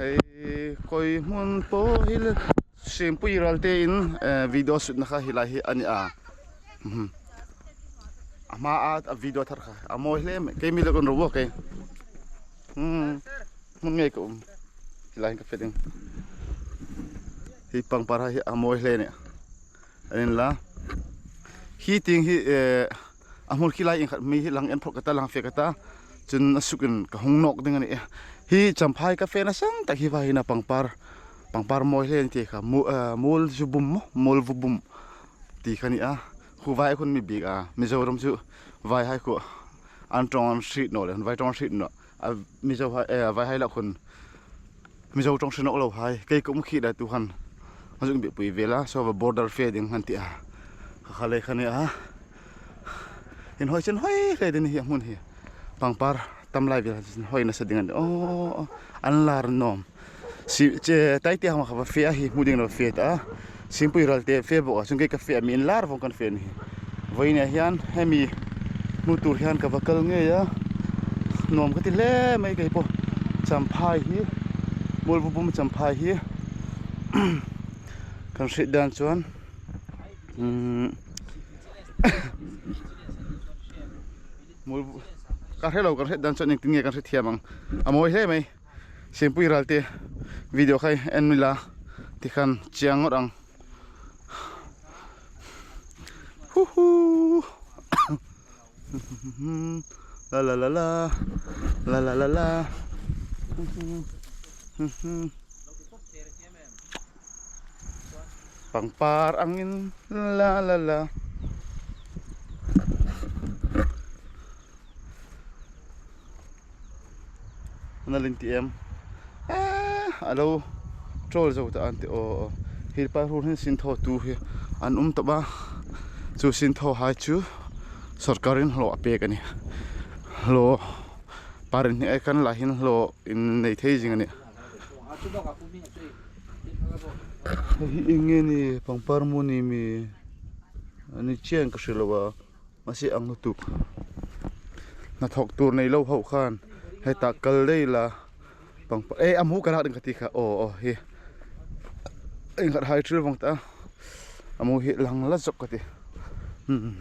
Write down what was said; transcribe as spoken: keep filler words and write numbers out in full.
Hei, koi hmun po hi le, Siampui Ralte in, eh, video shoot na kha hi lai hi a ni a. Mhm. A hma a, a video thar kha. A mawi hle mai. Kei mi le kon ro wo kei. Hmm. Hmun ngei ka um. Hi lai ka fe ding. Hi pangpar hi a mawi hle ni. An inla. Hi tieng hi, eh, a hmun khi lai ieng khat mi hi lang en phawt ka ta, lang fe ka ta. Chun a sukin ka hung nawk ding a nih. Hi Champhai ka fena san tak hi vai hin a pangpar. Pangpar mawi hle ni ti kha. Mu-, eh, Muolvubum maw? Muolvubum ti kha ni a. Khu vai khun mi bik a. Mizoram chu vaihai khu an ṭawng an hriet naw le, vai ṭawng an hriet naw. A Mizo hai, eh, vaihai la khun Mizo ṭawng hre nawk lo hai. Kei ka um khi lai tu khan. A zuk bik pui vela, so va border fe ding han ti a. Kha kha lei kha ni a. Inhawi chen hawi hle ding hi a hmun hi. Pangpar tam lai vel chen hawi nasa ding a nih. Oh, an lar nawm. Si, che, tai te hma kha va fe a hi, hmu ding lo fe ta. Siampui Ralte fe bok a, chun kei ka fe a, mi inlar vawng kan fe ni. Vawiina hian hemi hmu tur hian ka va kal ngei a. Nuam ka ti hle mai kei pawh. Champhai hi, Muolvubum Champhai hi. Kan hriet dan chuan, mm, Muolvu-, ka hre lo, kan hriet dan chuan engtin nge kan hrethiam ang. A mawi hle mai. Siampui Ralte video khai en mi la, ti khan chiang ngawt ang. Hu hu. La la la la. La la la la. Pangpar angin la la la. An la lin ti em. Eh, a lo ṭawl zo ta an ti aw. Hi pa hrul hin sinthaw tu hi an um tawp a. Chu sinthaw hai chu sawrkarin hlaw a pek a ni. Hlaw parin hi ai kan la hin hlaw in nei thei zing a ni. Hi eng nge ni, pangpar mu ni mi. A ni chiang ka hre lo a. Mahse ang lutuk. Hnathawk tur nei lo ho khan heta kal dai la. Pangpar, eh, a mu ka lak ding ka ti kha. Aw, aw, hi. Eng khat hai thil vawng ta. A mu hi lang la zawk ka ti. Hmm.